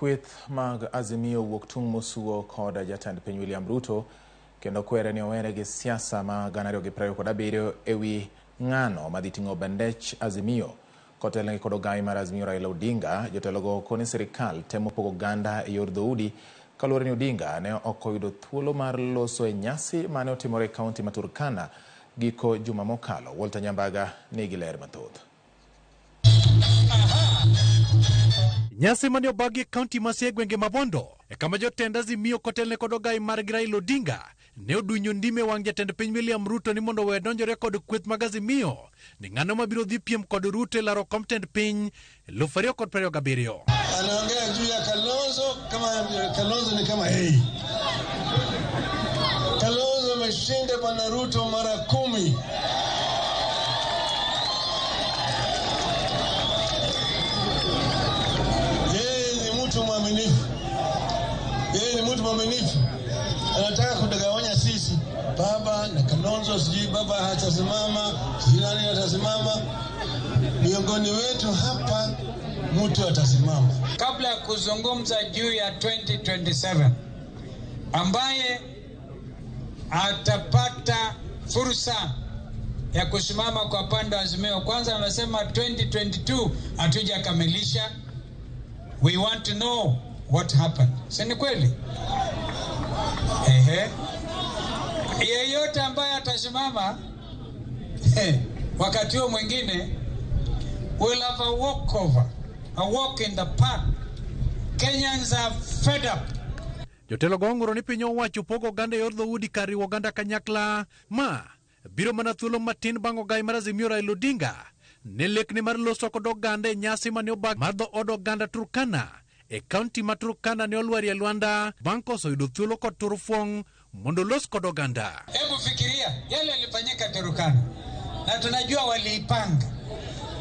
Kweth mag Azimio wuok tung' mosuo kod jatend piny William Ruto kendo kwere ni owere gi siasa ma 2027 ewi ng'ano madhi ting'o bendech Azimio. Kotelnegi kod ogai mar Azimio Raila Odinga, jotelogo koni sirikal temo pogo oganda e yor dhoudi kaluwore ni Odinga ne ok oyudo thuolo mar loso e nyasi mane otimore e kaunti ma Turkana giko juma mokalo. Walter Nyambaga nigi ler mathoth. Nyasi mane obagi e kaunti ma Siaya e gwenge ma Bondo e kama jotend Azimio kotelne kod ogai margi Raila Odinga ne odunyo ndime e wang' jatend piny William Ruto ni mondo owe donjore kod kweth mag Azimio ni ng'ano mabiro dhi piem kod Ruto e laro kom tend piny 2027. Anaongea juu ya Kalonzo kama Kalonzo ni kama yeye. Kalonzo ameshinda bwana Ruto mara 10. Yeye ni mtu mwaminifu. Yeye ni mtu mwaminifu. Anataka kutugawanya sisi. Baba na Kalonzo, sijui baba hatasimama, sijui nani atasimama. Miongoni wetu hapa mtu atasimama. Kabla ya kuzungumza juu ya 2027 ambaye atapata fursa ya kusimama kwa pande wa Azimio, kwanza amesema 2022 hatujakamilisha. We want to know what happened. Si ni kweli? Ehe. Yeyote ambaye atasimama wakati huo mwingine will have a walkover, a walk in the park. Kenyans are fed up. Jotelo go ong'uro ni piny owacho pogo oganda e yor dhoudi kar riwo oganda kanyakla ma biro mana thuolo matin bang' ogai mar Azimio Raila Odinga ne lekne mar loso kod oganda e nyasi mane obag mar dhood oganda Turkana e kaunti ma Turkana ne olwarie lwanda bang' koso yudo thuolo kod turufuong' mondo olos kod oganda. Hebu fikiria yale yalifanyika Turkana, na tunajua waliipanga,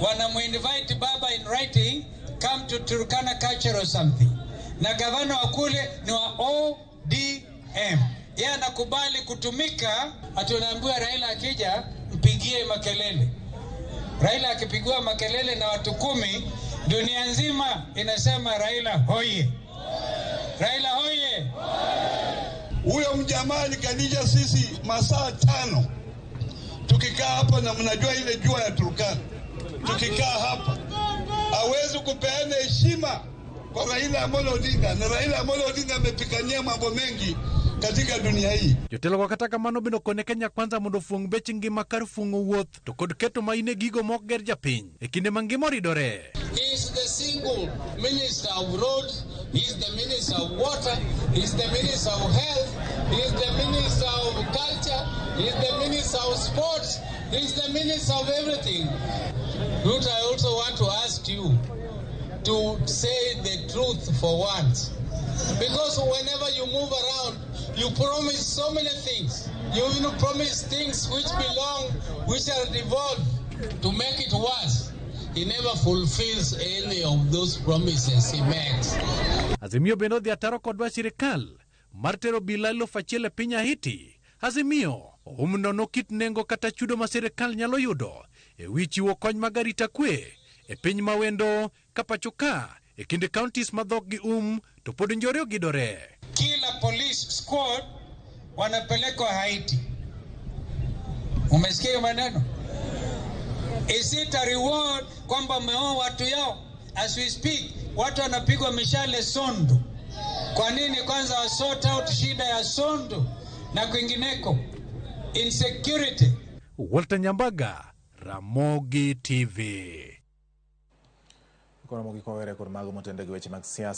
wanamuinvite baba in writing, come to Turkana culture or something, na gavana wa kule ni wa ODM, yeye anakubali kutumika. Ati unaambiwa Raila akija mpigie makelele. Raila akipigiwa makelele na watu 10, dunia nzima inasema Raila hoye, Raila hoye. Huyo mjamaa alikalisha sisi masaa 5 tukikaa hapa, na mnajua ile jua ya Turkana, tukikaa hapa hawezi kupeana heshima kwa Raila Amolo Odinga, na Raila Amolo Odinga amepigania mambo mengi katika dunia hii. Jotelo go kata kamano bende okone Kenya Kwanza mondo ofuong' bech ngima kar fuong'o wuoth to kod keto maine gigo mok ger japiny e kinde ma ngima oridore. He is the single minister of roads, he is the minister of water, he is the minister of health, he is the minister of culture, he is the minister of sports, he is the minister of everything. Ruto, I also want to ask you to say the truth for once. Because whenever you move around, you promise so many things. You even promise things which belong, which are devolved. To make it worse, he never fulfills any of those promises he makes. Azimio bende odhi ataro kod dwach sirikal mar tero obila 1000 e piny Haiti. Azimio oum nono kit nengo kata chudo ma sirikal nyalo yudo e wi chiwo kony mag arita kwe e piny mawendo ka pacho ka e kind counties ma dhok gi um to pod njore ogidore. Kila police squad wanapelekwa Haiti. Umesikia hiyo maneno? Is it a reward kwamba umeoa watu yao? As we speak, watu wanapigwa mishale Sondu. Kwa nini kwanza wa sort out shida ya Sondu na kwingineko? Insecurity. Walter Nyambaga, Ramogi TV. Koro mogik wawere kod mago motende gi weche mag siasa.